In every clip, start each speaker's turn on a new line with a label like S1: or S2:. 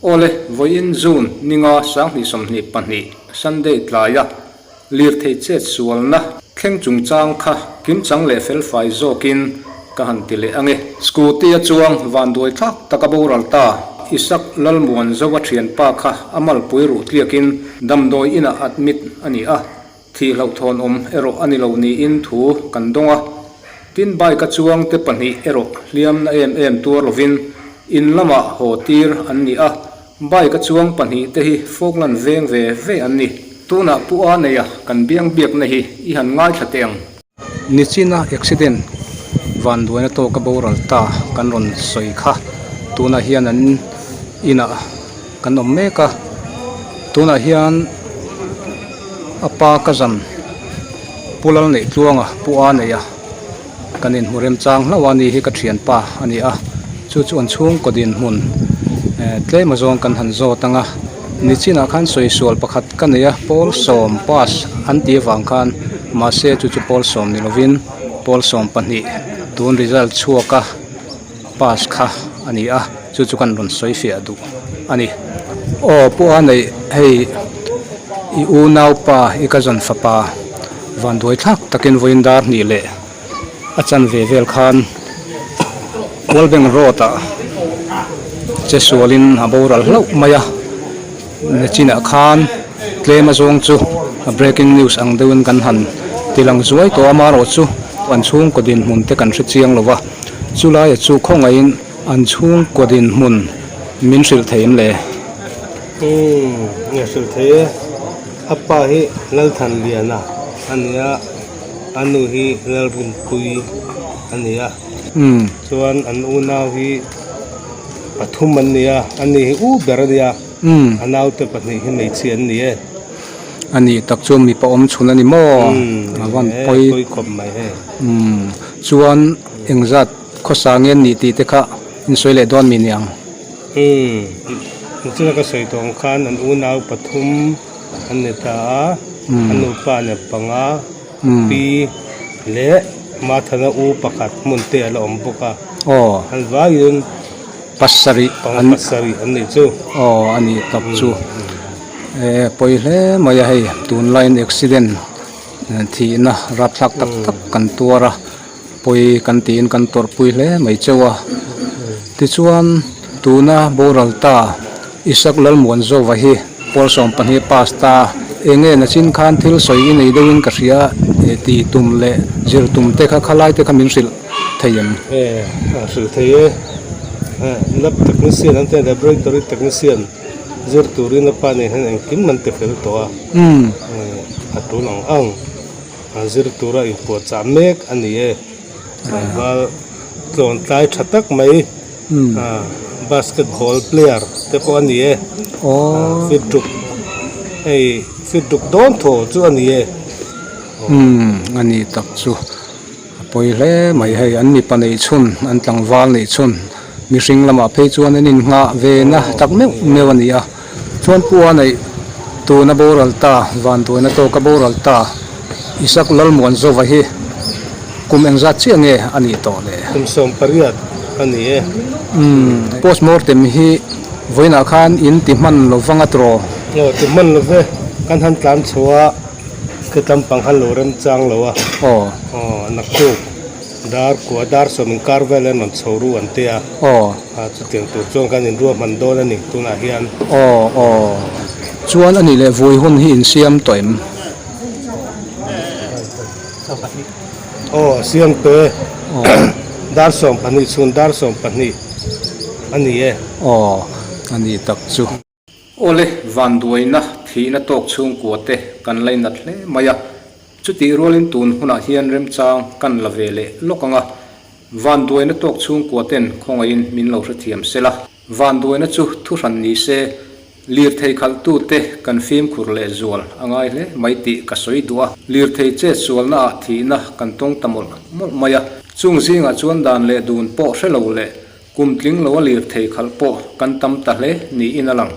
S1: Awle, vawiin June ninga 2022 Sunday tlaia lirthei chet sualna thleng chungchang kha kimchang leh felfai zawkin ka han ti leh ange. Scooty a chuang vanduai thlak taka boral ta Isak Lalmuan Zoa thianpa kha a malpui ruh tliakin damdawi inah admit a ni a, Thih hlauhthawn awm erawh a ni lo niin thu kan dawng a, tin bike a chuang te pahnih erawh hliamna em em tuar lovin in lamah haw tir an ni a, bike a chuang pahnih te hi Falkland veng ve ve an ni. Tunah Pu A neia kan biang biakna hi i han ngaithla teh ang. Nichina accident vanduaina tawka boral ta kan rawn sawi kha tunah hian an inah kan awm mek a tunah hian a pa ka zan pu lal neih tluanga pu a nei a kan inhmu remchang hlauh a ni hi ka thianpa a ni a chu chu an chhungkaw dinhmun eh tlem azawng kan han zawt ang a nichinah khan sawi sual pakhat ka nei a pawl sawm pass an tih avang khan mahse chu chu pawl sawm ni lovin pawl 12 tun result chhuak a. Pass kha a ni a, chu chu kan rawn sawi fiah duh a ni. Aw pu a neih hei i unaupa i cousin fapa vanduai thlak takin vawiin dar hnih leh a chanve vel khan World Bank road ah che sualin a boral hlauh mai a, nachinah khan tlem a zawng chu a breaking news ang deuhin kan han tilang zuai tawh a, amaherawhchu an chhungkaw dinhmun te kan hre chiang lo va. Chulaia chu khawngaihin an chhungkaw dinhmun min hrilh thei em le?
S2: Umm, nge hrilh thei e. A pa hi Lalthanliana a ni a, a nu hi Lalrinpuii a ni a.
S1: Umm.
S2: Chuan an unau hi pathum an ni a, a ni hi u ber a nia.
S1: Umm.
S2: A naute pahnih hi hmeichhia an ni e.
S1: A nih tak chu mipa awm chhun a ni maw?
S2: Umm,
S1: A van pawi.
S2: Pawi khawp mai hei.
S1: Umm. Chuan engzat khawsa nge an nih tih te kha in sawi leh dawn mi niang?
S2: Umm, nichina ka sawi tawh ang khan an unau pathum an ni ta a, a nupa nen panga, pi leh Mathana u pakhat hmun te a la awm bawk a, an vaiin
S1: pasarih
S2: an pasarih an nih chu.
S1: Aw a nih tak chu, e pawi hle mai a hei tunlaiin accident. Thihna rapthlak tak tak kan tuar a, pawi kan tiin kan tawrhpui hle mai cheu a. Tichuan tuna boral ta Isak Lalmuanzova hi pawl 12 pass ta eng nge nachin khan thil sawi i nei deuhin ka hria e tih tum leh zir tum te kha khalai te kha min hrilh thei em?
S2: E, a hrilh thei e. Lab technician an ti a, laboratory technician. Zir turin a pa nen hian engkim an ti fel tawh a, a tul ang ang a zir tura inpuahchah mek a ni e. Tlangval tlawn tlai tha tak mai basketball player te pawh a ni e, fit ruk hei fit ruk dawn thaw chu a ni e.
S1: A ni tak chu. A pawi hle mai hei an mipa neih chhun an tlangval neih chhun mihring lamah phei chuan an innghah ve na tak meuh meuh a ni a chuan pu a neih tuna boral ta vanduaina tawka boral ta Isak Lalmuanzova hi kum engzat chiah nge a nih tawh le?
S2: Kum 18 a ni e.
S1: Umm postmortem hi vawiinah khan in ti hman lo vang a tiraw?
S2: Aw ti hman lo ve kan han tlan chho a. Ka tlampang khan lo remchang lo a.
S1: Aw.
S2: Aw, naktuk dar kua dar sawm inkar vel an rawn chho ru an ti a.
S1: Aw.
S2: A chutiang tur chuan kan inruahman dawn a ni tunah hian.
S1: Aw, aw. Chuan a nih leh vui hun hi insiam tawh em?
S2: Aw, siam tawh e.
S1: Aw.
S2: Dar 12 chhun dar 12 a ni e.
S1: Aw, a ni tak chu. Awle, vanduaina thihna tawk chhungkua te kan lainat hle mai a, chutih rualin tun hunah hian remchang kan la ve leh lawk ang a, vanduaina tawk chhungkua ten khawngaihin min lo hrethiam se la, vanduaina chu thuhran ni se, lirthei khalhtute kan fimkhur leh zual a ngai hle mai tih ka sawi duh a, lirthei chet sualnaah thihna kan tawng ta mawlh mawlh mai a, chung zingah chuan dan leh dun pawh hre lo leh Kum tling lo a lirthei khalh pawh kan tam ta hle niin a lang.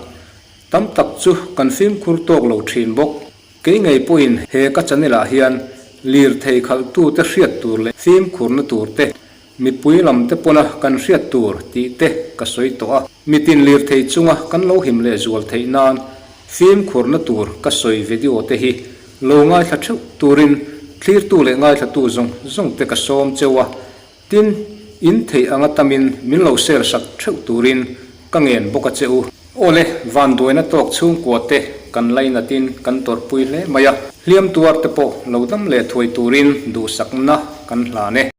S1: Tam tak chu kan fimkhur tawk lo thin bawk. Kei ngei pawhin he ka channel ah hian lirthei khalhtute hriat tur leh fimkhurna tur te, Mipui lam te pawna kan hriat tur tih te ka sawi tawh a. Mitin lirthei chunga kan lo him leh zual theih nan fimkhurna tur ka sawi video te hi lo ngaithla theuh turin thlirtu leh ngaithlatu zawng zawng te ka sawm cheu a. Tin, in theih anga tamin min lo share sak theuh turin ka ngen bawk a che u. Awle, vanduaina tawk chhungkua te kan lainatin kan tawrhpui hle mai a, hliam tuar te pawh lo dam leh thuai turin duhsakna kan hlan e.